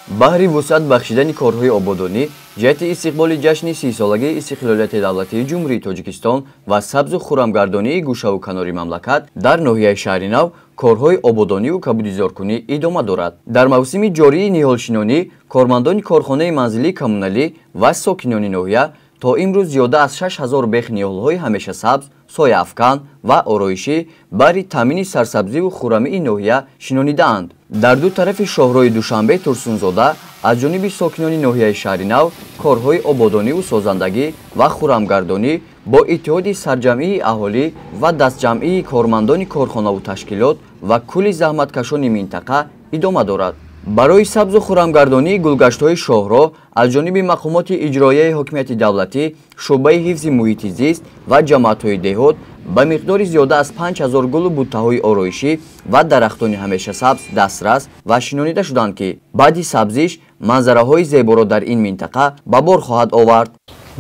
Баҳри вусъат бахшидани корҳои ободонӣ ҷиҳати истиқболи ҷашни 30-солагии истиқлолияти давлатии Ҷумҳурии Тоҷикистон ва сабзу хуррамгардонии гӯшаву канори мамлакат дар ноҳияи Шаҳринав корҳои ободониву кабудизоркунӣ идома дорад. Дар мавсими ҷории ниҳолшинонӣ кормандони корхонаи манзилии коммуналӣ ва сокинони ноҳия то имрӯз зиёда аз 6000 бех ниҳолҳои ҳамешасабз, сояафкан ва ороишӣ баҳри таъмини сарсабзиву хуррамии ноҳия шинонидаанд. Дар ду тарафи шоҳроҳи Душанбе Турсунзода аз ҷониби сокинони ноҳияи Шаҳринав корҳои ободониву созандагӣ ва хуррамгардонӣ бо иттиҳоди сарҷамъии аҳолӣ ва дастҷамъии кормандони корхонаву ташкилот ва кулли заҳматкашони минтақа идома дорад. Барои сабзу хуррамгардонии гулгаштҳои шоҳроҳ аз ҷониби мақомоти иҷроияи ҳокимияти давлатӣ, шӯъбаи ҳифзи муҳити зист ва ҷамоатҳои деҳот ба миқдори зиёда аз 5000 гулу буттаҳои ороишӣ ва дарахтони ҳамешасабз дастрас ва шинонида шуданд, ки баъди сабзиш манзараҳои зеборо дар ин минтақа ба бор хоҳад овард.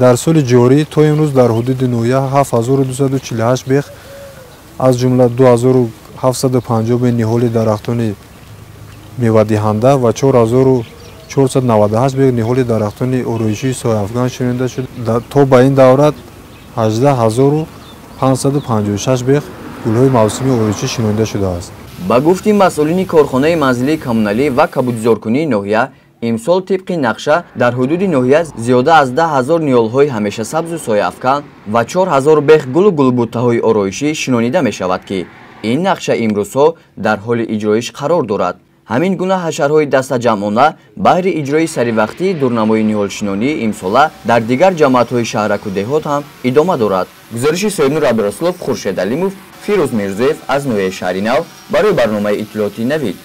Дар соли ҷорӣ то имрӯз дар ҳудуди ноҳия 7248 бех, аз ҷумла 2750 бех ниҳоли дарахтони мевадиҳанда ва 4498 бех ниҳоли дарахтони ороишии сояафган шинонида шуд. То ба ин даврат 18556 бех гулҳои мавсимии ороишӣ шинонида шудааст. Ба гуфти масъулини корхонаи манзилии коммуналӣ ва кабудизоркунии ноҳия, имсол тибқи нақша дар ҳудуди ноҳия зиёда аз 10000 ниҳолҳои ҳамешасабзу сояафкан ва 4000 бех гулу гулбуттаҳои ороишӣ шинонида мешавад, ки ин нақша имрӯзҳо дар ҳоли иҷроиш қарор дорад. Ҳамин гуна ҳашарҳои дастаҷамъона баҳри иҷрои саривақтии дурнамои ниҳолшинонии имсола дар дигар ҷамоатҳои шаҳраку деҳот ҳам идома дорад. Гузориши Соҳибнур Абдурасулов, Хуршед Алимов, Фирӯз Мирзоев аз ноҳияи Шаҳринав барои барномаи иттилоотии Навид.